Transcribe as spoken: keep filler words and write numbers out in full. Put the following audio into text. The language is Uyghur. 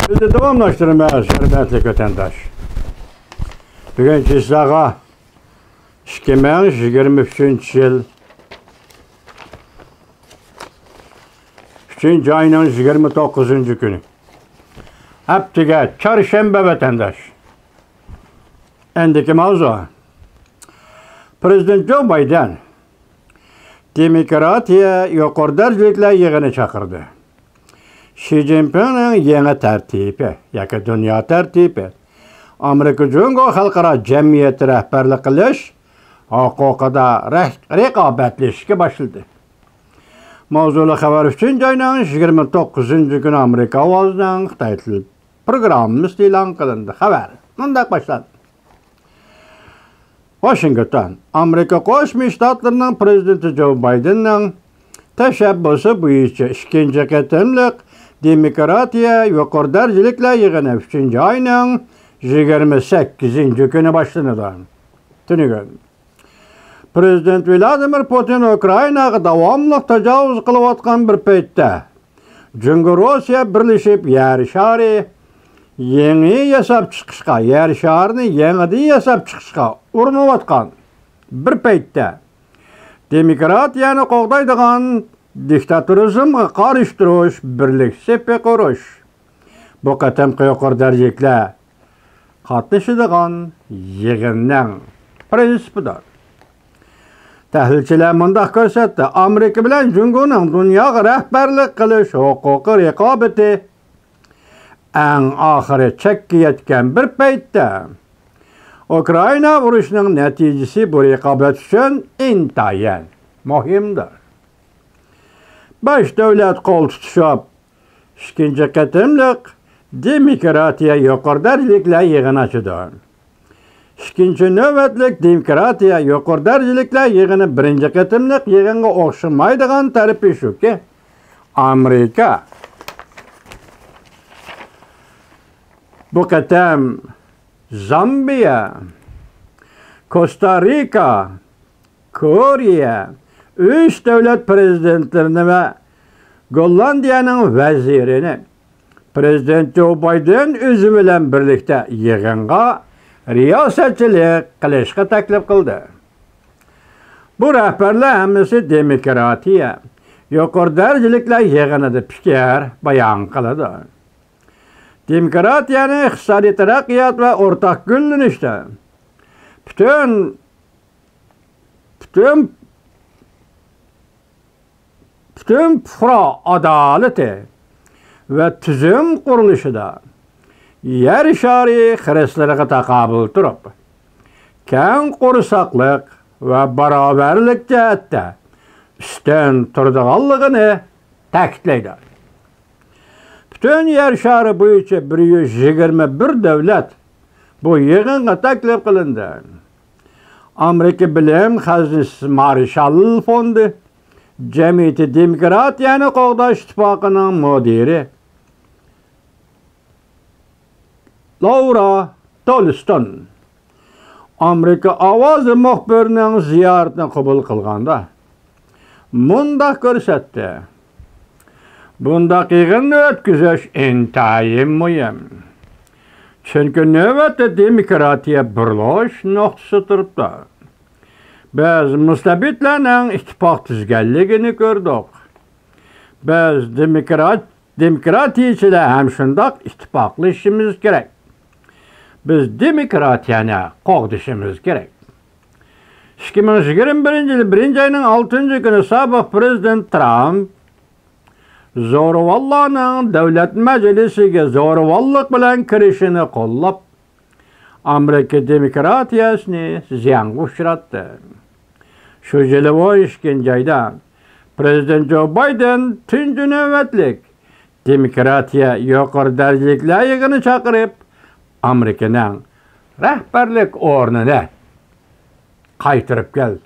بىز داۋاملاشتۇرىمىز، ھۆرمەتلىك ۋەتەنداش. بۈگۈن چىسلاغا ئىككى مىڭ يىگىرمە ئۈچىنچى يىل ئۈچىنچى ئاينىڭ يىگىرمە توققۇزىنچى كۈنى. ھەپتىگە چارشەنبە، ۋەتەنداش. ئەندىكى ماۋزۇ. پرېزىدېنت جو بايدېن دېموكراتىيە يۇقىرى دەرىجىلىكلەر يىغىنى چاقىردى. شى جىنپىڭنىڭ يېڭى تەرتىپى ياكى دۇنيا تەرتىپى ئامېرىكا جۇڭگو خەلقئارا جەمئىيەتتە رەھبەرلىك قىلىش ھوقۇقىدا رەھ-، رىقابەتلىشىشكە باشلىدى. ماۋزۇلۇق خەۋەر ئۈچىنچى ئاينىڭ يىگىرمە توققۇزىنچى كۈنى ئامېرىكا ئاۋازىنىڭ خىتاي تىل پروگراممىسىدا ئېلان قىلىندى. خەۋەر مۇنداق باشلاندى. ۋاشىنگتون. ئامېرىكا قوشما شتاتلىرىنىڭ پرېزىدېنتى جو بايدېننىڭ تەشەببۇسى بويىچە ئىككىنچى قېتىملىق دېموكراتىيە يۇقىرى دەرىجىلىكلەر يىغىنى ئۈچىنچى ئاينىڭ يىگىرمە سەككىزىنچى كۈنى باشلىنىدۇ. تۈنۈگۈن پرېزىدېنت ۋلادىمىر پۇتىن ئۇكرائىناغا داۋاملىق تاجاۋۇز قىلىۋاتقان بىر پەيتتە، جۇڭگو، روسىيە بىرلىشىپ يەر شارى يېڭى ياساپ چىقىشقا، يەر شارىنى يېڭىدىن ياساپ چىقىشقا ئۇرۇنۇۋاتقان بىر پەيتتە، دېموكراتىيەنى قوغدايدىغان دىكتاتورىزمغا قارشى تۇرۇش بىرلىك سېپى قۇرۇش، بۇ قېتىمقى يۇقىرى دەرىجىلىكلەر قاتنىشىدىغان يىغىننىڭ پىرىنسىپىدۇر. تەھلىلچىلەر مۇنداق كۆرسەتتى، ئامېرىكا بىلەن جۇڭگونىڭ دۇنياغا رەھبەرلىك قىلىش ھوقۇقى رىقابىتى ئەڭ ئاخىرى چەككە يەتكەن بىر پەيتتە، ئۇكرائىنا ئۇرۇشىنىڭ نەتىجىسى بۇ رىقابەت ئۈچۈن ئىنتايىن مۇھىمدۇر. بەش دۆلەت قول تۇتۇشۇپ، ئىككىنچى قېتىملىق دېموكراتىيە يۇقىرى دەرىجىلىكلەر يىغىنى ئاچىدۇ. ئىككىنچى نۆۋەتلىك دېموكراتىيە يۇقىرى دەرىجىلىكلەر يىغىنى بىرىنچى قېتىملىق يىغىنغا ئوخشىمايدىغان تەرىپى شۇكى، ئامېرىكا بۇ قېتىم زامبىيە، كوستا رىكا، كورېيە، ئۈچ دۆلەت پرېزىدېنتلىرىنى ۋە گوللاندىيەنىڭ ۋەزىرىنى پرېزىدېنت جو بايدېن ئۆزى بىلەن بىرلىكتە يىغىنغا رىياسەتچىلىك قىلىشقا تەكلىپ قىلدى. بۇ رەھبەرلەر ھەممىسى دېموكراتىيە يۇقىرى دەرىجىلىكلەر يىغىنىدا پىكىر بايان قىلىدۇ. دېموكراتىيەنى ئىقتىسادىي تەرەققىيات ۋە ئورتاق گۈللىنىشتە پۈتۈن، پۈتۈن، پۈتۈن پۇقرا ئادالىتى ۋە تۈزۈم قۇرۇلۇشىدا يەر شارى خىرىسلىرىغا تاقابىل تۇرۇپ، كەڭ قورساقلىق ۋە باراۋەرلىك جەھەتتە ئۈستۈن تۇرىدىغانلىقىنى تەكىتلەيدۇ. پۈتۈن يەر شارى بويىچە بىر يۈز يىگىرمە بىر دۆلەت بۇ يىغىنغا تەكلىپ قىلىندى. ئامېرىكا بىلىم خەزىنىسى مارشال فوندى جەمئىيىتى دېموكراتىيەنى قوغداش ئىتتىپاقىنىڭ مۇدىرى لورا تولستون ئامېرىكا ئاۋازى مۇخبىرىنىڭ زىيارىتىنى قوبۇل قىلغاندا مۇنداق كۆرسەتتى: بۇنداق يىغىننى ئۆتكۈزۈش ئىنتايىن مۇھىم. چۈنكى نۆۋەتتە دېموكراتىيە بۇرۇلۇش نۇقتىسىدا تۇرۇپتۇ. بىز مۇستەبىتلەرنىڭ ئىتتىپاق تۈزگەنلىكىنى كۆردۇق. بىز دېموكرات-، دېموكراتىيىچىلەر ھەم شۇنداق ئىتتىپاقلىشىشىمىز كېرەك. بىز دېموكراتىيەنى قوغدىشىمىز كېرەك. ئىككى مىڭ يىگىرمە بىرىنچى يىل بىرىنچى ئاينىڭ ئالتىنچى كۈنى سابىق پرېزىدېنت ترامپ زورىۋاللارنىڭ دۆلەت مەجلىسىگە زورىۋاللىق بىلەن كىرىشىنى قوللاپ، ئامېرىكا دېموكراتىيەسىنى زىيانغا ئۇچراتتى. شۇ يىلى ئون ئىككىنچى ئايدا پرېزىدېنت جو بايدېن تۇنجى نۆۋەتلىك دېموكراتىيە يۇقىرى دەرىجىلىكلەر يىغىنى چاقىرىپ، ئامېرىكىنىڭ رەھبەرلىك ئورنىنى قايتۇرۇپ كەلدى.